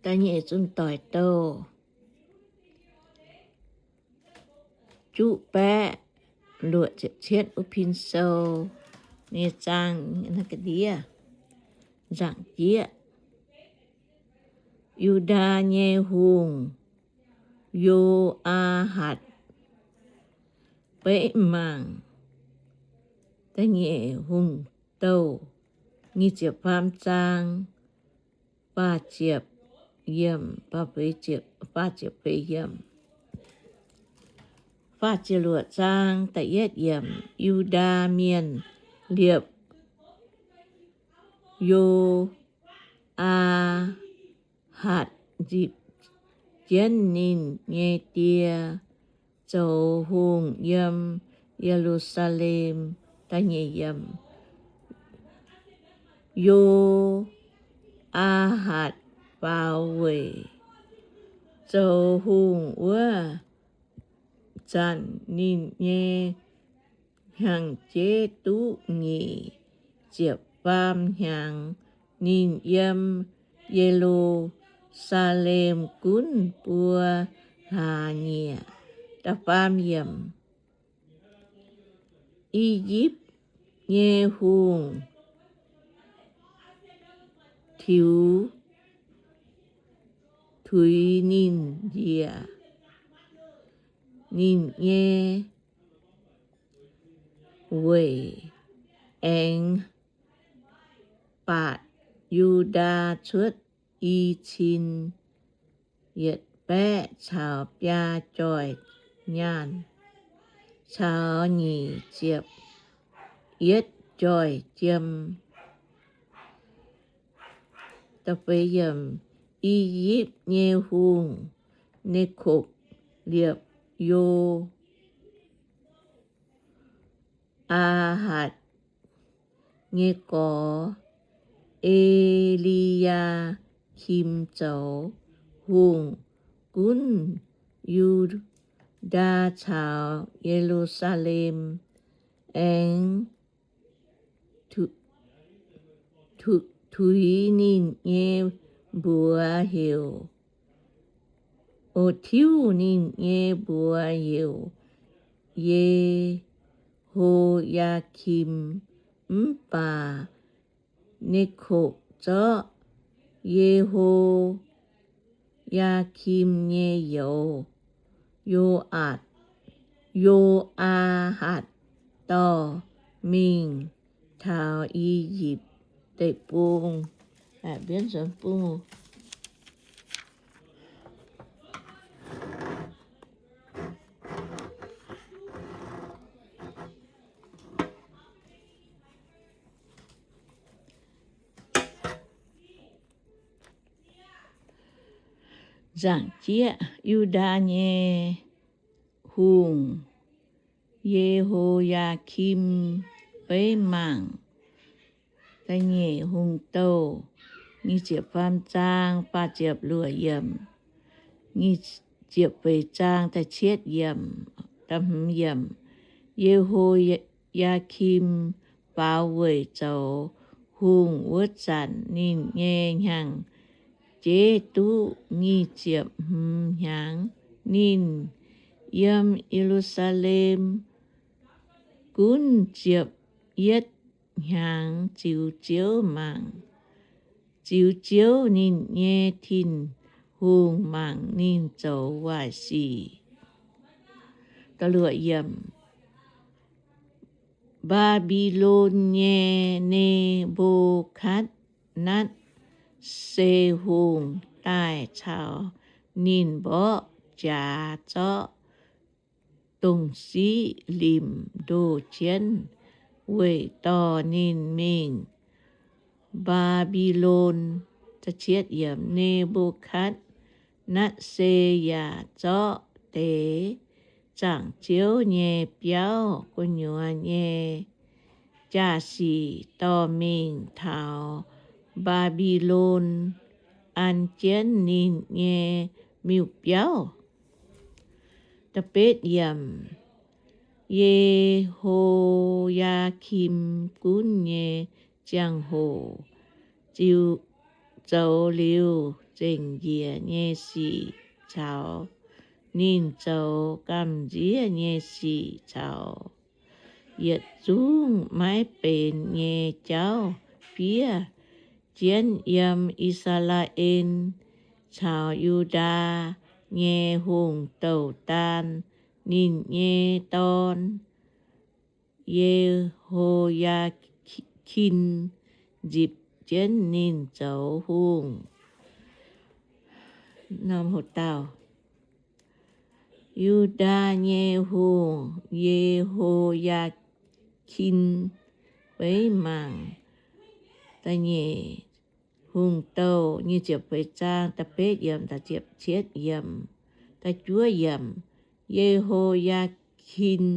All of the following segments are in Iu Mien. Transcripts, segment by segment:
Da'nyeic Zunc Doic Douh juqv baeqv luoqc ziepc cietv wuov pin sou nyei zaang ga'ndiev, nzaangc jieqv. Yu^ndaa nyei hungh, Yo^aa^hatc, beiv mangc Da'nyeic Hungh Douh nyic ziepc faam zaang faah ziepc yiemc, faah ziepc feix yiemc. Faah ziepc luoqc zaang da'yietv yiemc. Yu^ndaa Mienh liepc Yo^aa^hatc nzipc jienv ninh nyei die zoux hungh yiem Ye^lu^saa^lem. Da'nyeic yiemc. Yo^aa^hatc faaux weic zoux hungh wuov zanc, ninh nyei hnyangx-jeiv duqv nyic ziepc faam hnyangx. Ninh yiem Ye^lu^saa^lem gunv buo hlaax nyieqc. Da'faam yiemc. I^yipv nyei hungh tiux tuix ninh njiec, ninh nyei weic, aengx baatc Yu^ndaa cuotv i cin yietc baeqv caux biaa joih nyaanh caux nyic ziepc yietv joih jiem. I^yipv nyei hungh, Nekopv, liepc Yo^aa^hatc nyei gorx, E^li^yaa^kim, zoux hungh gunv Yu^ndaa caux Ye^lu^saa^lem, aengx tuix ninh nyei mbuox heuc, o, tiuv ninh nyei mbuox heuc Ye^ho^yaa^kim. Mv baac Nekopv zorqv Ye^ho^yaa^kim nyei youz, Yo^aatc, Yo^aa^hatc, dorh mingh taux I^yipv Deic-Bung. Nzaangc jieqv. Yu^ndaa nyei hungh, Ye^ho^yaa^kim, beiv mangc Da'nyeic Hungh Douh nyic ziepc faam zaang faah ziepc luoqc yiemc, nyic ziepc feix zaang da'cietv yiemc, da'hmz yiemc. Ye^ho^yaa^kim faaux weic zoux hungh wuov zanc, ninh nyei hnyangx-jeiv duqv nyic ziepc hmz hnyangx. Ninh yiem Ye^lu^saa^lem gunv ziepc yietv hnyangx ziux Ziouv mangc, ziux Ziouv ninh nyei Tin-Hungh, mangc ninh zoux waaic sic. Mbaa^mbi^lon nyei Ne^mbo^katv^netv^saa Hungh daaih caux ninh mborqv jaax zorqv dongh siqv limc ndoh jienv weic dorh ninh mingh Mbaa^mbi^lon. Ne^mbo^katv^netv^saa yaac zorqv deix zaangc ziouv nyei biauv, gu'nyuoz nyei jaa-sic dorh mingh taux Mbaa^mbi^lon an jienv ninh nyei miuc-biauv. Ye^ho^yaa^kim gunv nyei ziangh hoc, ziux zoux liuz, zengc njiec nyei sic caux ninh zoux gamh nziev nyei sic caux yietc zungv maiv benx nyei jauv fiev jienv yiem I^saa^laa^en caux Yu^ndaa nyei hungh douh daan. Ninh nyei dorn, Ye^ho^yaa^kin, nzipc jienv ninh zoux hungh. Yu^ndaa nyei hungh, Ye^ho^yaa^kin, beiv mangc da'nyeic hungh douh nyic ziepc feix zaang da'betv yiemc, da'ziepc cietv yiemc, da'juov yiemc. Ye^ho^yaa^kin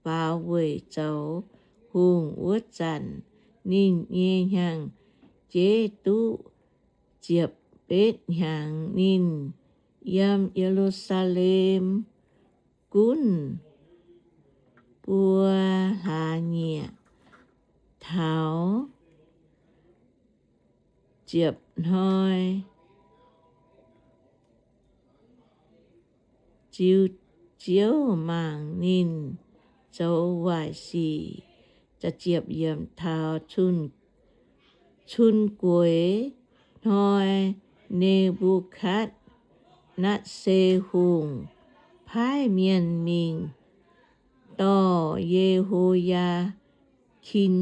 faaux weic zoux hungh wuov zanc, ninh nyei hnyangx-jeiv duqv ziepc betv hnyangx. Ninh yiem Ye^lu^saa^lem gunv buo hlaax nyieqc, taux ziepc hnoi ziux Ziouv mangc ninh zoux waaic sic. Taux cun gueix hnoi, Ne^mbu^katv^netv^saa Hungh paaiv mienh mingh dorh Ye^ho^yaa^kin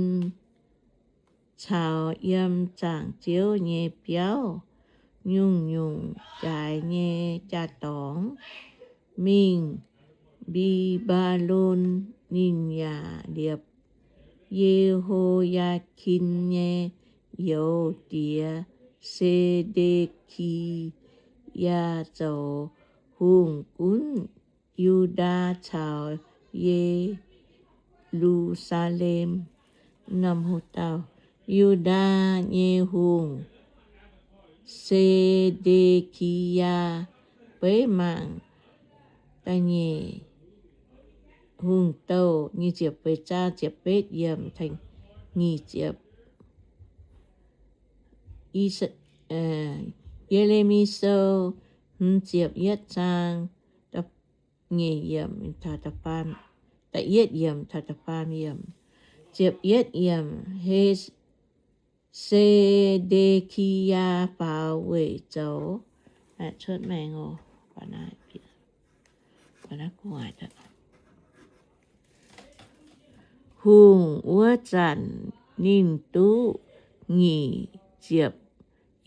caux yiem zaangc Ziouv nyei biauv nyungc-nyungc jaaix nyei jaa-dorngx mingh Mbi^mbaa^lon. Ninh yaac liepc Ye^ho^yaa^kin nyei youz diex, Se^nde^ki^yaa, zoux hungh gunv Yu^ndaa caux Ye^lu^saa^lem. Yu^ndaa nyei hungh, Se^nde^ki^yaa, beiv mangc da'nyeic hungh douh nyic ziepc feix zaang ziepc betv yiemc, nyic ziepc. Ye^le^mi Sou hmz ziepc yietv zaang, nyeic yiemc, da'yietv yiemc taux da'faam yiemc. Ziepc yietv yiemc. Se^nde^ki^yaa faaux weic zoux cuotv maengx oc. Hungh wuov zanc ninh duqv nyic ziepc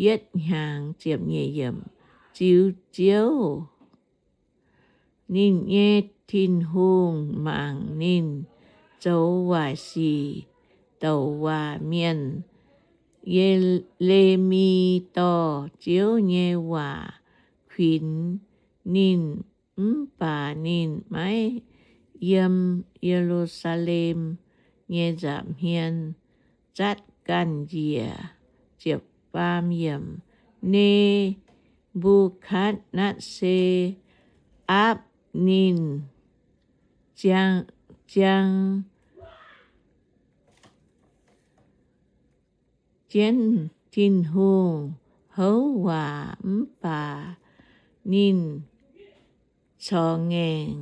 yietv hnyangx, ziepc nyeic yiemc, ziux Ziouv, ninh nyei Tin-Hungh, mangc ninh zoux waaic sic, douc waac mienh. Ye^le^mi dorh Ziouv nyei waac kuinx ninh, mv baac ninh maiv yiem Ye^lu^saa^lem nyei nza'hmien zatv ganh njiec. Ziepc faam yiemc. Ne^mbu^katv^netv^saa aapv ninh, ziang jienv Tin-Hungh houv waac, mv baac ninh corc ngaengc.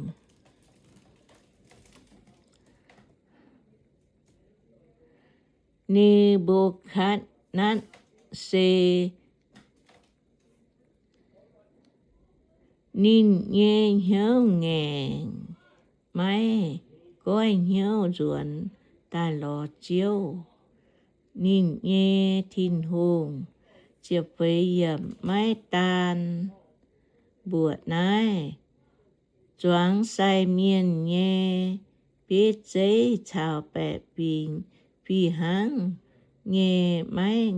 Ne^mbu^katv^netv^saa ninh nyei hnyouv ngaengc, maiv goiv hnyouv nzuonx daaih lorz Ziouv, ninh nyei Tin-Hungh. Ziepc feix yiemc. Maiv daan mbuoqc naaiv, zuangx sai mienh nyei bieiv zeiv caux baeqc fingx fih hnangv nyei maiv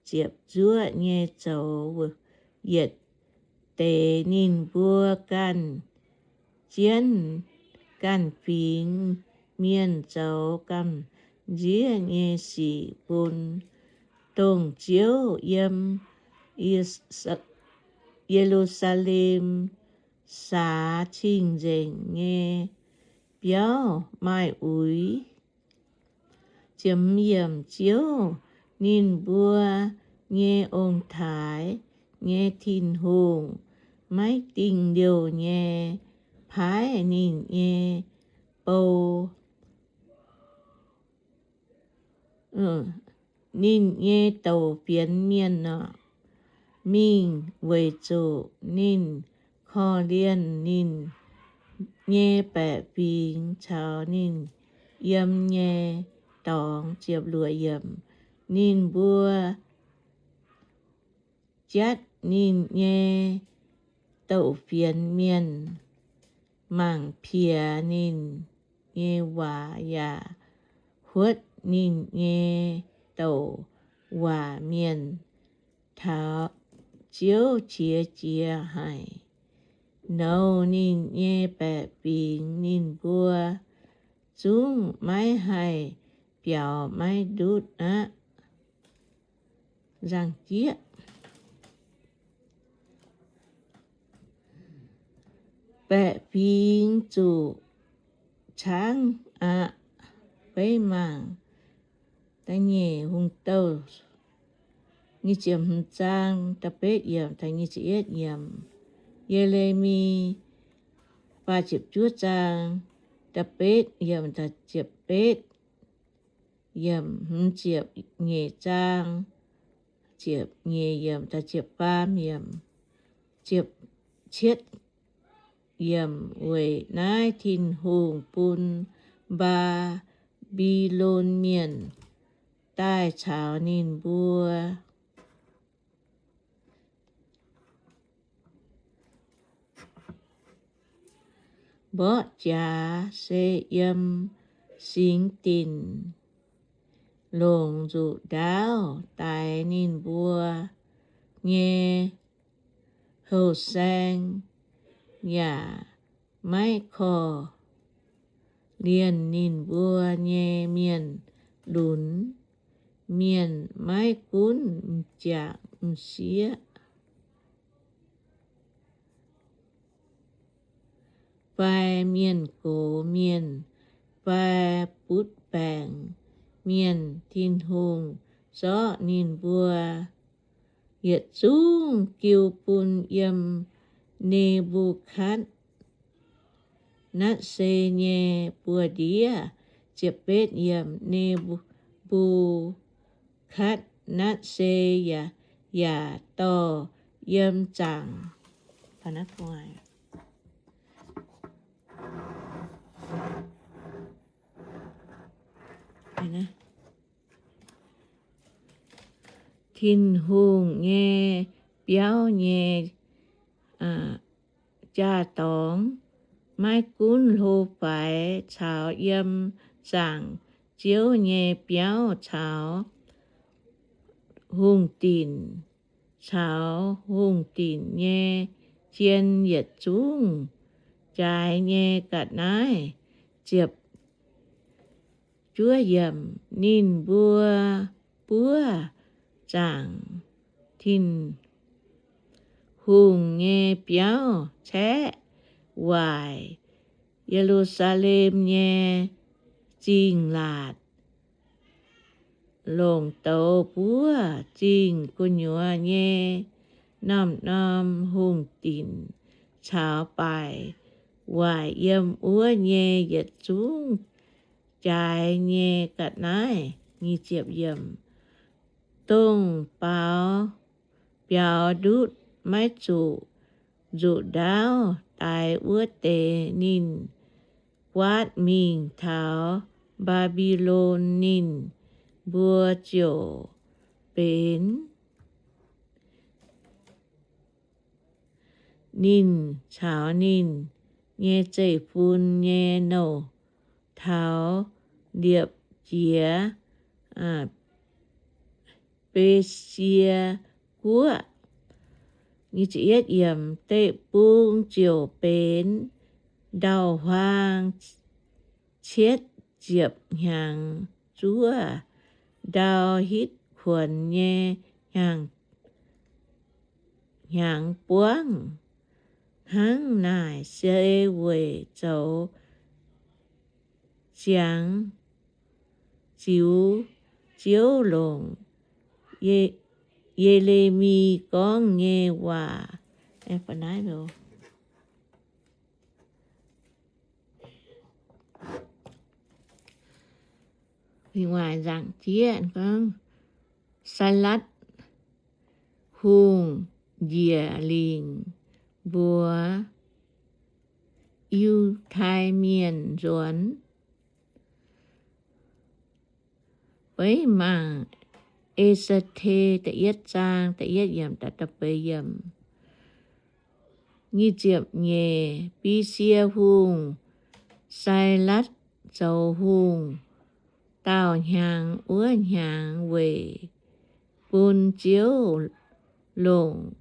ziepc zuoqv nyei zoux yietc deix. Ninh mbuo ganh jienv ganh fingx mienh zoux gamh nziev nyei sic bun dongh Ziouv yiem Ye^lu^saa^lem saax cing-nzengc nyei biauv maaih uix. Ziouv, ninh mbuo nyei ong-taaix nyei Tin-Hungh maiv dingh liouh nyei paaiv ninh nyei bou, ninh nyei douc fienx mienh orqc, mingh, weic zuqc ninh korv-lienh ninh nyei baeqc fingx caux ninh yiem nyei dorngx. Ziepc luoqc yiemc. Ninh mbuo jatv ninh nyei douc fienx mienh, mangc piex ninh nyei waac yaac huotv ninh nyei douc waac mienh taux Ziouv qiex jiez haic. Nouz ninh nyei baeqc fingx ninh mbuo zungv maiv haih biaux maiv ndutv aqv. Nzangc jieqv. Baeqc fingx zuqc caangv aqv. Beiv mangc da'nyeic Hungh Douh nyic ziepc hmz zaang da'betv yiemc taux nyic ziepc yietv yiemc. Ye^le^mi faah ziepc juov zaang da'betv yiemc taux ziepc betv yiemc, hmz ziepc nyeic zaang ziepc nyeic yiemc taux ziepc faam yiemc, ziepc cietv yiemc. Weic naaiv Tin-Hungh bun Mbaa^mbi^lon Mienh daaih caux ninh mbuo mborqv jaax, se yiem singx dinc longc nzuqc ndaauv daix ninh mbuo nyei houh saeng, yaac maiv korv-lienh ninh mbuo nyei mienh lunx. Mienh maiv gunv m'jangc m'sieqv fai mienh gox mienh fai butv baengc mienh, Tin-Hungh zorqv ninh mbuo yietc zungv jiu bun yiem Ne^mbu^katv netv se nyei buoz-ndiev. Ziepc betv yiemc. Ne^mbu^katv netv se yaac dorh yiem zaangc Tin-Hungh nyei biauv nyei jaa-dorngx, maiv gunv hlo faix caux yiem zaangc Ziouv nyei biauv caux hungh dinc, caux hungh dinc nyei jien yietc zungv jaaix nyei ga'naaiv. Ziepc juov yiemc. Ninh mbuo buov zaangc Tin-Hungh nyei biauv, caeqv waaic Ye^lu^saa^lem nyei zingh laatc, longc douz buov zingh gu'nyuoz nyei norm-norm hungh dinc caux baaic waaic yiem wuov nyei yietc zungv jaaix nyei ga'naaiv. Dongh baaux biaux ndutv maiv zuqc nzuqc ndaauv daix wuov deix ninh guaatv mingh taux Mbaa^mbi^lon. Ninh mbuo ziouc benx ninh caux ninh nyei zeiv-fun nyei nouh taux liepc jiez Besie Guoqv. Deic-bung ziouc benx ndau-huaang cietv ziepc hnyangx zuov, ndau hitv kuonx nyei hnyangx buangv. Hnangv naaic se weic zoux ziangx ziux Ziouv longc Ye^le^mi gorngv nyei waac. Nzaangc jieqv gorngv, Sailatv Hungh njiec lingc mbuox Yiutai Mienh nzuonx. Beiv mangc E^se^te da'yietv zaang da'yietv yiemc da'da'feix yiemc. Nyic ziepc nyeic, Bisic Hungh Sailatv zoux hungh dauh hnyangx wuov hnyangx weic bun Ziouv longc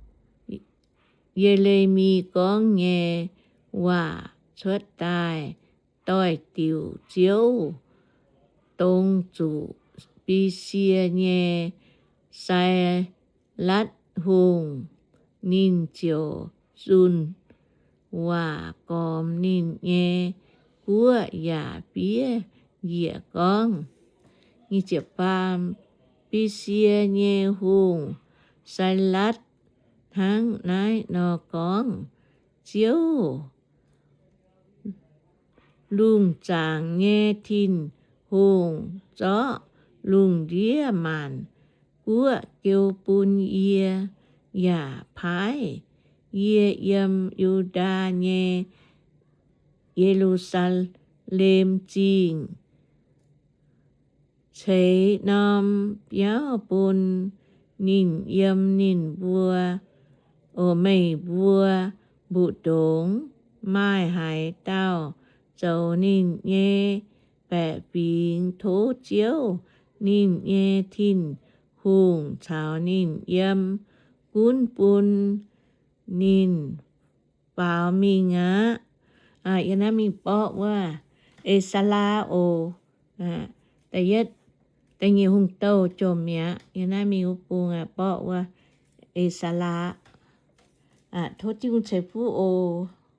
Ye^le^mi gorngv nyei waac cuotv daaih doix-diuc Ziouv, dongh zuqc Bisic nyei Sailatv Hungh. Ninh ziouc zunh waac gormx ninh nyei guoqv yaac fiev njiec gorngv, Bisic nyei hungh, Sailatv hnangv naaiv nor gorngv, Ziouv, lungh zaangc nyei Tin-Hungh, zorqv lungh ndiev maanc guoqv geu bun yie, yaac paaiv yie yiem Yu^ndaa nyei Ye^lu^saa^lem Zingh ceix norm biauv bun ninh yiem. Ninh mbuo, o, meih mbuo mbu'ndongx maaih haaix dauh zoux ninh nyei baeqc fingx, tov Ziouv, ninh nyei Tin-Hungh, caux ninh yiem, gunv bun ninh faaux mingh aqv. Yie naaiv mingh borqv wuov E^saa^laa oc. Da'yietv, da'nyeic Hungh Douh jomc mi'aqv. Yie naaiv mingh wuov bung borqv wuov E^saa^laa. Tov Tin-Hungh ceix fuqv oc.